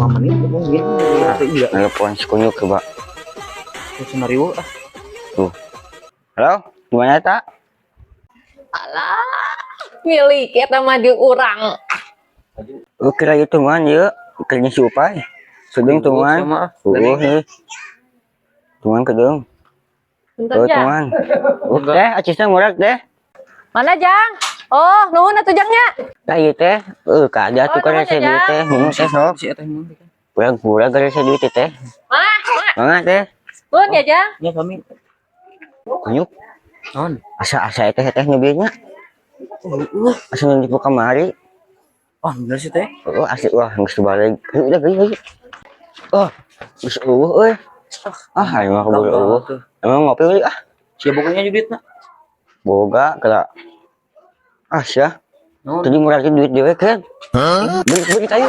5 menit mungkin. Iya. Telepon si Kunyuk coba. Terus riweuh ah. Halo, gimana tak? Alah, milik eta mah di urang. Oh, kira itu man ya, kerja si Upai. Sedang tuan. Sama ah. Oh, heh. Tuan kedeng. Bentar Oh, ya. Tuan. Oh, teh, acisnya murah teh. Mana, Jang? Oh, nuhun atuh, Jangnya. Tah ieu teh, eh kada Oh, tukar nuhun rese ya, duit Jang. Teh. Teh sok. Si eta mun. Kurang-kurang rese duit teh. Mah, mah. Mangga teh. Nuhun ya, Jang. Ya kami. Kunyuk, Naon? Asa-asa teh teh nyebirnya. Oh, Asa nu dipu kamari. ah bener sih teh. Oh, asli wah geus balik. Ayo udah geuy geuy. Oh, geus euweuh euy. Ah, ayo mah keburu euweuh. Emang ngopi euy ah. Sia boganya duitna. Boga kala. Ah, sia. Naon? Tadi murah duit dewek kan. Beli beli kayu.